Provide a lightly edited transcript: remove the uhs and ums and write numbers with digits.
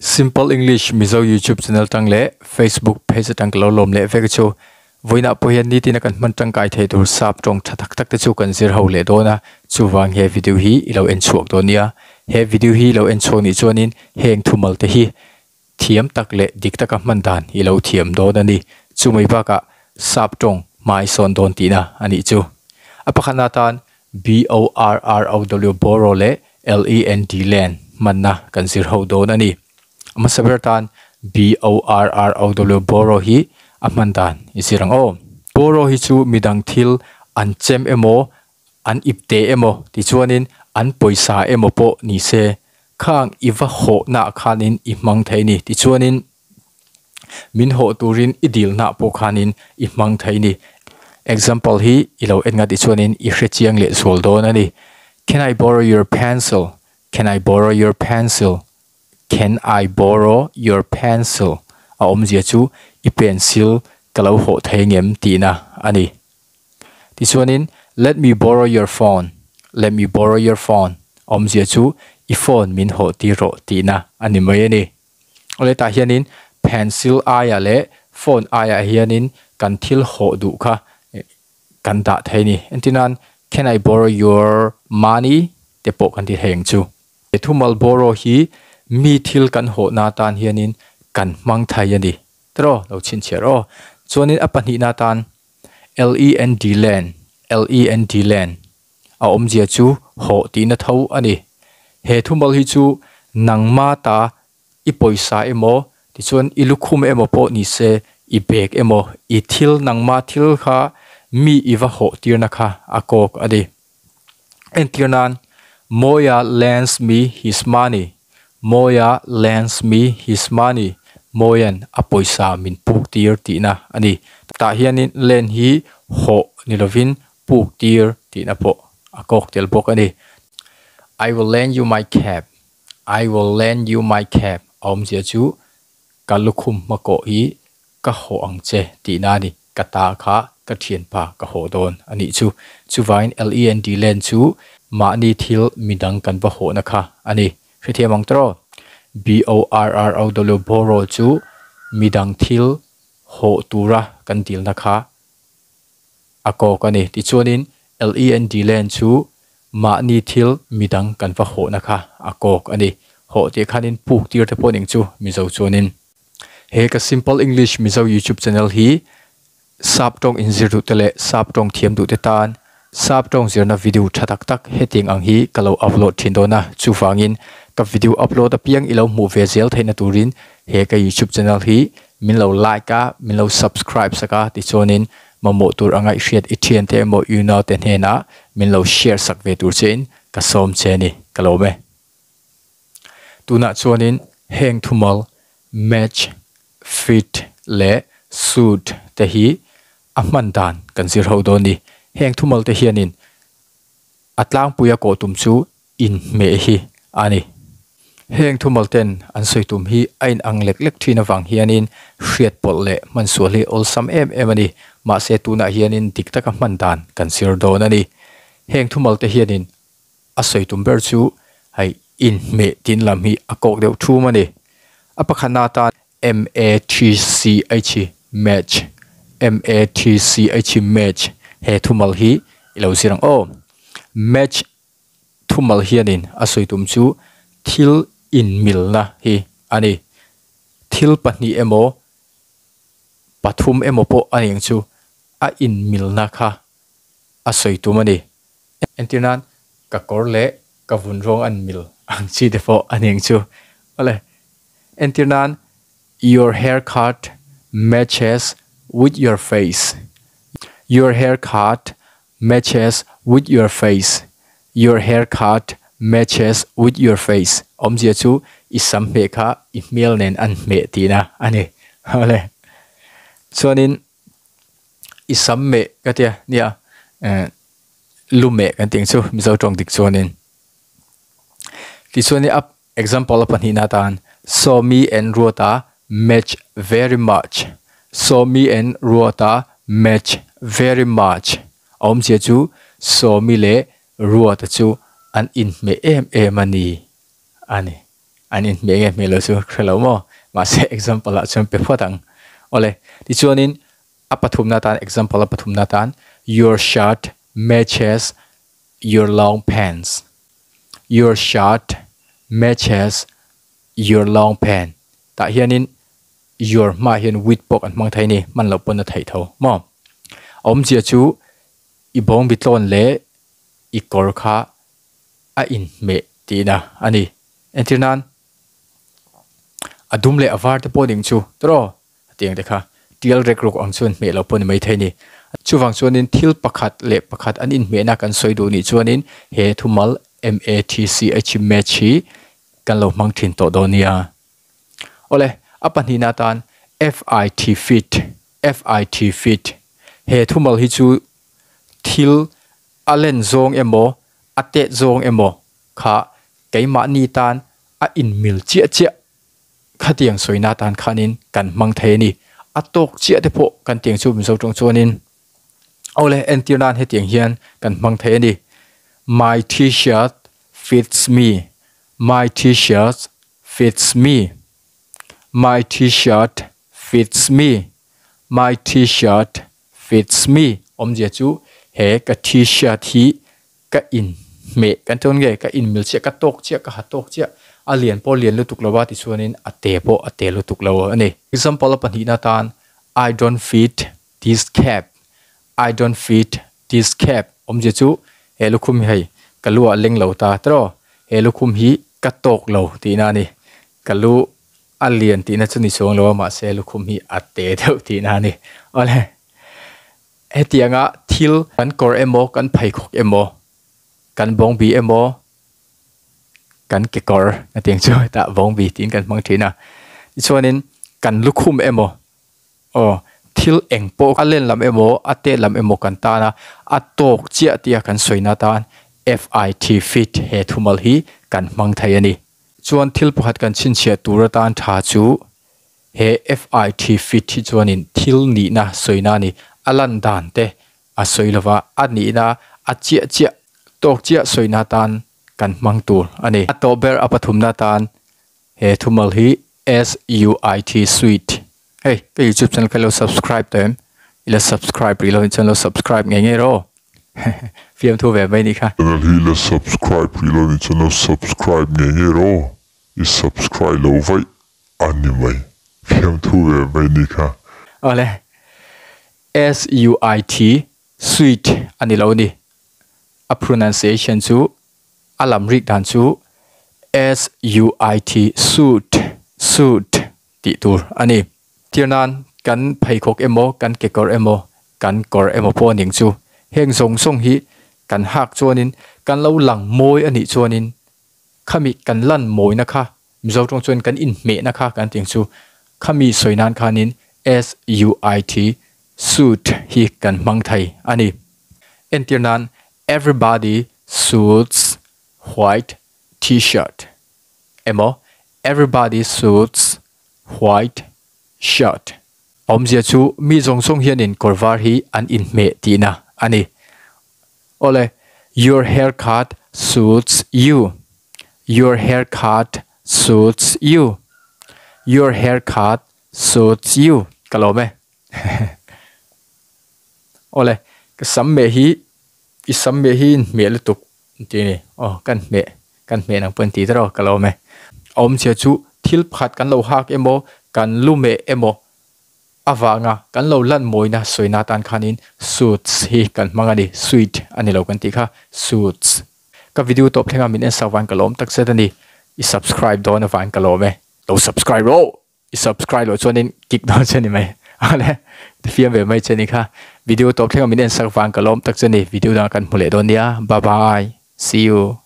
Simple English Mizo YouTube channel tang leh Facebook page atang ka lo lawm leh vek chu. Vawiinah pawh hian nitin a kan hman tangkai thei tur sap tawng tha tak tak te chu kan zir ho leh dawn a, chuvang he video hi i lo en chhuak dawn nia. He video hi i lo en chhuak nih chuanin heng thumal te hi thiam tak leh dik taka hman dan i lo thiam dawn a ni. Chumai bakah sap tawng hmai sawn dawn tihna a nih chu. A pakhatna atan B-O-R-R-O-W borrow leh L-E-N-D lend hmanna kan zir ho dawn a ni. A hmasa ber tan B-O-R-R-O-W borrow hi a hman dan i zir ang aw. Borrow hi chu midang thil an chem emaw, an ipte emaw tichuanin an pawisa emaw pawh ni se, khang i va hawhnaah khanin i hmang thei a ni. Tichuanin min hawh turin i dilnaah pawh khanin i hmang thei a ni. Example hi i lo en nga tichuanin i hre chiang leh zual dawn a ni. Can I borrow your pencil? Can I borrow your pencil? Can I borrow your pencil? A awmzia chu i pencil ka lo hawh thei ngem tihna a ni. Tichuanin, Let me borrow your phone, Let me borrow your phone, awmzia chu i phone min hawh tir rawh tihna a ni mai a ni. Awle tah hianin pencil aiah leh phone aiah hianin kan thil hawh duh kha kan dah thei a ni. Entirnan, Can I borrow your money? te pawh kan ti thei ang chu. He thumal borrow hi mi thil kan hawhna atan hianin kan hmang thei a ni. Tiraw, lo chhinchhiar aw. Chuanin a pahnihna atan L-E-N-D Len, L-E-N-D Len, a awmzia chu hawh tihna tho a ni. He thumal hi chu nangma ta i pawisa emaw tichuan i lukhum emaw pawh ni se i bag emaw i thil nangma thil kha mi i va hawh tirna kha a kawk a ni. Entir nan, Mawia lends me his money, Mawia lends me his money, Mawia'n a pawisa min puk tir tihna a ni. Tah hianin lend hi hawh ni lovin puk tir tihna pawh a kawk tel bawk a ni. I will lend you my cap, I will lend you my cap a awmzia chu ka lukhum hmakawh hi ka hawh ang che tihna a ni. Ka ta kha ka thianpa ka hawh dawn a nih chu. Chuvangin LEND len chu mahni thil midang kan va hawhna kha a ni. Hrethiam ang tawh. BORROW borrow chu midang thil hawh tura kan dilna kha a kawk a ni. Tichuanin LEND len chu mahni thil midang kan va hawhna kha a kawk a ni. Hawh tih khanin puk tir te pawh ning chu Mizo chuanin. He ka Simple English Mizo YouTube channel hi sap tawng inzir duh te leh sap tawng thiam duh te tan sap tawng zirna video tha tak tak hetiang ang hi ka lo upload thin dawn a, chuvangin ka video upload apiang i lo hmuh ve zel theihna turin he ka YouTube channel hi min lo like a, min lo subscribe sak a, tichuanin mamawh tur anga i hriat i thiante emaw unau te hnenah min lo share sak ve tur chein ka sawm che a ni, ka lawm e. Tunah chuanin heng thumal match, fit leh suit te hi a hman dan kan zir ho dawn ni. Heng thumal te hianin a tlangpuia kawh tum chu inhmeh hi a ni. Heng thumal ten an sawi tum hi a inang lek lek thin avang hianin hriat pawlh leh hman sual hi awlsam em em a ni. Mahse tunah hianin dik taka hman dan kan zir dawn a ni. Heng thumal te hianin A sawi tum ber chu hei inhmeh tin lam hi a kawk deuh thum a ni. A pakhatna atan M-A-T-C-H match, M-A-T-C-H match he thumal hi i lo zir ang aw. Match thumal hianin a sawi tum chu thil inmilna hi a ni. Thil pahnih emaw pathum emaw pawh a ni ang chu a inmilna kha a sawi tum a ni. Entir nan ka kawr leh ka vun rawng an mil ang chi te pawh a ning chu. Awle, entir nan Your haircut matches with your face, Your haircut matches with your face, Your haircut matches with your face awmzia chu i sam hmeh kha i hmel nen an hmeh tihna a ni. Awle, chuanin i sam meh ka tia nia eh lu meh kan tih ang chu Mizo tawng dik chuanin tichuanin a example a pahnihna atan Sawmi and Ruata match very much Sawmi and Ruata match very much a awmzia chu Sawmi leh Ruata chu an inhmeh em em a ni a ni. An inhmeh nge hmeh lo chu hre lo maw? Mahse example ah chuan pe phawt ang. Awle, tichuanin a pathumna atan example a pathumna atan your shirt matches your long pants. Your shirt matches your long pant. Tah hianin your hmaah hian with pawh kan hmang thei a ni, hman loh pawn a theih tho maw? A awmzia chu i bawngbi tlawn leh i kawr kha a inhmeh tihna a ni. Entir nan a dum leh a var te pawh ning chu tawh tiang te kha tial rek ruk ang chuan hmeh loh pawh ni maithei a ni. Chuvang chuanin thil pakhat leh pakhat an inhmehna kan sawi duh nih chuanin he thumal MATCH match hi kan lo hmang thin tawh dawn nia. Awle, a pahnihna atan FIT fit, FIT fit, he thumal hi chu thil a len zawng emaw a tet zawng emaw kha keimahni tan a inmil chiah chiah khatiang sawina atan khanin kan hmang thei a ni. A tawk chiah te pawh kan tiang chu Mizo tawng chuanin awle entir nan hetiang hian kan hmang thei a ni. My t-shirt fits me, my t-shirt fits me, my t-shirt fits me, my t-shirt fits me awmzia chu he ka t-shirt hi ka in hmeh kan chuan nge ka in mil chiah ka tawk chiah ka ha tawk chiah a lian pawh lian lutuk lo a tichuanin a te pawh a te lutuk lo a ni. Example a pahnihna atan I don't fit this cap I don't fit this cap awmzia chu he lukhum hi hei ka lu ah leng lo ta tiraw he lukhum hi ka tawk lo tihna a ni ka lu A lian tihna chu ni chuang lo a, mahse lukhum hi a te deuh tihna a ni. Awle, hetianga thil kan kawr emaw, kan pheikhawk emaw, kan bawngbi emaw, kan kekawr hetiang chu hetah bawngbi tiin kan hmang thin a. Tichuanin kan lukhum emaw, aw thil eng pawh a len lam emaw, a tet lam emaw kan tan a, a tawk chiah tia kan sawina atan FIT, fit, he thumal hi kan hmang thei a ni. Chuan thil pakhat kan chhinchhiah tur atan tha chu he FIT fit hi chuanin thil nihna sawina a ni. A lan dan te a sawi lova, a nihna a chiah chiah tawk chiah sawina atan kan hmang tur a ni. A tawh ber a pathumna atan he thumal hi SUIT suite. Hei ka youtube channel kha ilo subscribe tawh em? Ila subscribe rih lo in chuan lo subscribe ngei ngei rawh aw. Fiamthu ve mai nih kha. Channel hi ila subscribe rih lo nih chuan lo subscribe ngei ngei rawh aw. I subscribe lo vaih a ni mai. Fiamthu ve mai nih kha. Awle SUIT suite a ni lo a ni. A pronunciation chu a lam rik dan chu SUIT suit suit tih tur a ni. Tir nan kan pheikhawk emaw, kan kekawr emaw, kan kawr emaw pawh a ning chu. Heng zawng zawng hi kan hak chuanin kan lo lang mawi a nih chuanin khami kan lan mawina kha Mizo tawng chuan kan inhmehna kha kan tih ang chu. Khami sawi nan khanin SUIT, suit, hi kan hmang thei a ni. Entir nan Everybody suits white T-shirt emaw Everybody suits white shirt. Awmzia chu mi zawng zawng hianin kawr var hi an inhmeh tihna a ni. Awle, Your haircut suits you. Your haircut suits you. Your haircut suits you. Ka lawm e. Awle, ka sam meh hi, i sam meh hi inhmeh lutuk Ti a ni. Aw, kan hmeh, kan hmeh nang pawh an ti tawh ka lo awm e. A awmzia chu thil pakhat kan lo hak emaw, kan lu meh emaw avanga kan lo lan mawina sawina atan khanin suits hi kan hmang a ni. Suit a ni lo kan tih kha, suits. Ka video tawp thlengah min en sak vang ka lawm takzet a ni. I subscribe dawn avang ka lawm e. Lo subscribe rawh! I subscribe loh chuanin kick dawn che ni mai. Ale, ti fiam ve mai che ni kha. Video tawp thleng a min en sak vang ka lawm tak che ni. Video dangah kan hmu leh dawn nia. Bye bye. See you.